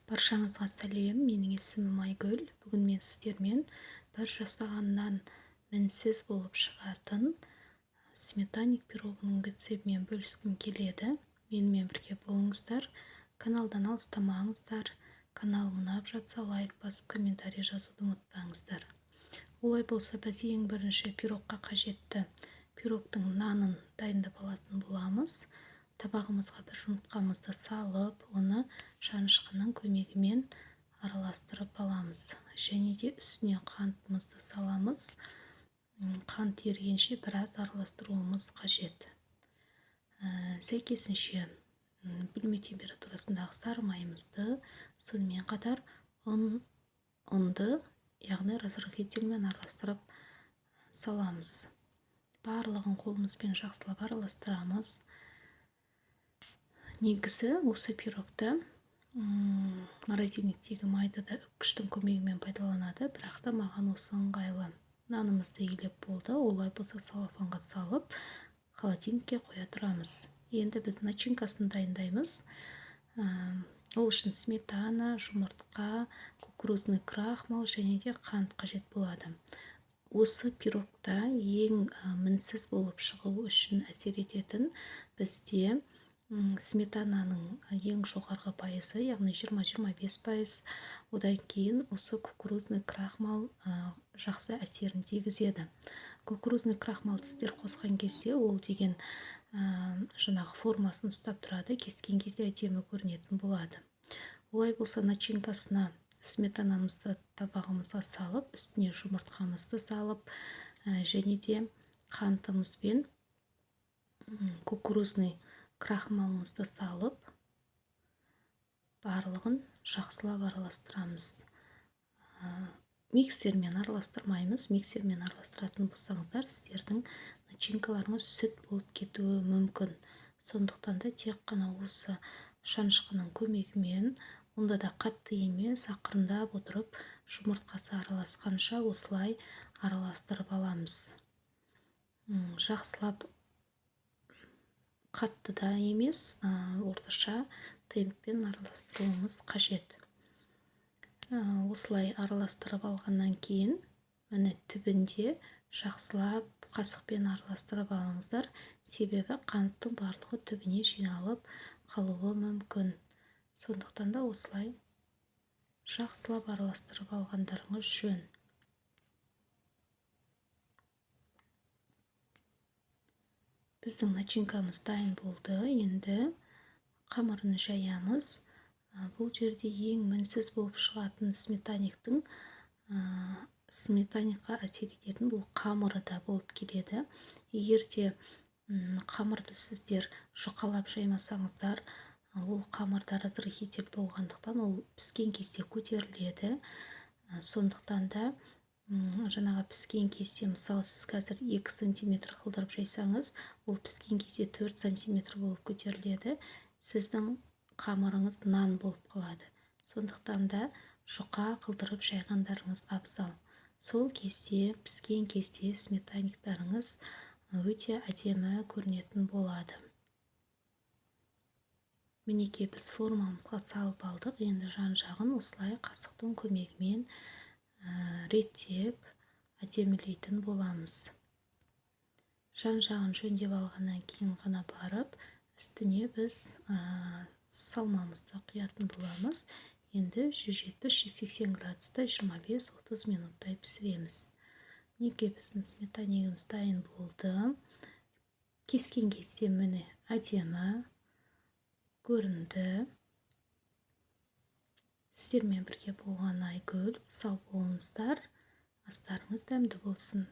Баршаңызға сәлем, менің есімім Айгүл. Бүгін мен сіздермен бір жасағаннан мінсіз болып шығатын сметанник пирогының рецептімен бөліскім келеді. Менімен бірге болыңыздар, каналдан алыстамаңыздар. Каналым ұнап жатса, лайк басып, комментарий жазуды ұмытпаңыздар. Олай болса, біз ең бірінші пирогқа қажетті пирогтың нанын дайындап алатын боламыз. Табағымызға бір жұмыртқамызды салып, оны шанышқының көмегімен араластырып аламыз. Және де үстіне қантымызды саламыз. Қант ергенше біраз араластыруымыз қажет. Сәйкесінше бөлме температурасындағы сары майымызды, сонымен қатар ұнды, яғни разрыхлительмен араластырып саламыз. Барлығын қолымызбен жақсылап араластырамыз. Негізі осы пирогты морозильниктегі майды да үккіштің көмегімен пайдаланады, бірақ та маған осы ыңғайлы. Нанымызды илеп болды, олай болса целлофанға салып, холодильникке қоя тұрамыз. Енді біз начинкасын дайындаймыз. Ол үшін сметана, жұмыртқа, кукурузный крахмал және де қант қажет болады. Осы пирогта ең мінсіз болып шығу үшін әсер ететін бізде сметананың ең жоғарғы пайызы, яғни 20-25%, одан кейін осы кукурузный крахмал жақсы әсерін тигізеді. Кукурузный крахмалды сіздер қосқан кезде ол деген жаңағы формасын ұстап тұрады, кескен кезде әдемі көрінетін болады. Олай болса, начинкасына сметанамызды табағымызға салып, үстіне жұмыртқамызды салып, және де қантымызбен кукурузный крахмалымызды салып, барлығын жақсылап араластырамыз. Миксермен араластырмаймыз. Миксермен араластыратын болсаңыздар, сіздердің начинкаларыңыз сүт болып кетуі мүмкін. Сондықтан да тек қана осы шанышқының көмегімен, онда да қатты емес, ақырындап отырып, жұмыртқасы араласқанша осылай араластырып аламыз. Жақсылап, қатты да емес, орташа темппен араластыруымыз қажет. Осылай араластырып алғаннан кейін, міне, түбінде жақсылап қасықпен араластырып алыңыздар, себебі қанттың барлығы түбіне жиналып қалуы мүмкін. Сондықтан да осылай жақсылап араластырып алғандарыңыз жөн. Біздің начинкамыз дайын болды. Енді қамырын жаямыз. Бұл жерде ең мінсіз болып шығатын сметанникқа әсер ететін бұл қамыры да болып келеді. Егер де қамырды сіздер жұқалап жаймасаңыздар, ол қамырда разрыхлитель болғандықтан, ол піскен кезде көтеріледі. Сондықтан да жаңағы піскен кезде, мысалы, сіз қазір 2 сантиметр қылдырып жайсаңыз, ол піскен кезде 4 сантиметр болып көтеріледі. Сіздің қамырыңыз нан болып қалады. Сондықтан да жұқа қылдырып жайғандарыңыз абзал. Сол кезде, піскен кезде сметанниктарыңыз өте әдемі көрінетін болады. Мінекей, біз формамызға салып алдық. Енді жан-жағын осылай қасықтың көмегімен реттеп әдемілейтін боламыз. Жан-жағын жөндеп алғаннан кейін ғана барып, үстіне біз салмамызды құятын боламыз. Енді 170-180 градуста 25-30 минуттай пісіреміз. Мінекей, біздің сметанигіміз дайын болды. Кескен кезде міне әдемі көрінді. Сіздермен бірге болған Айгүл. Сау болыңыздар. Астарыңыз дәмді болсын.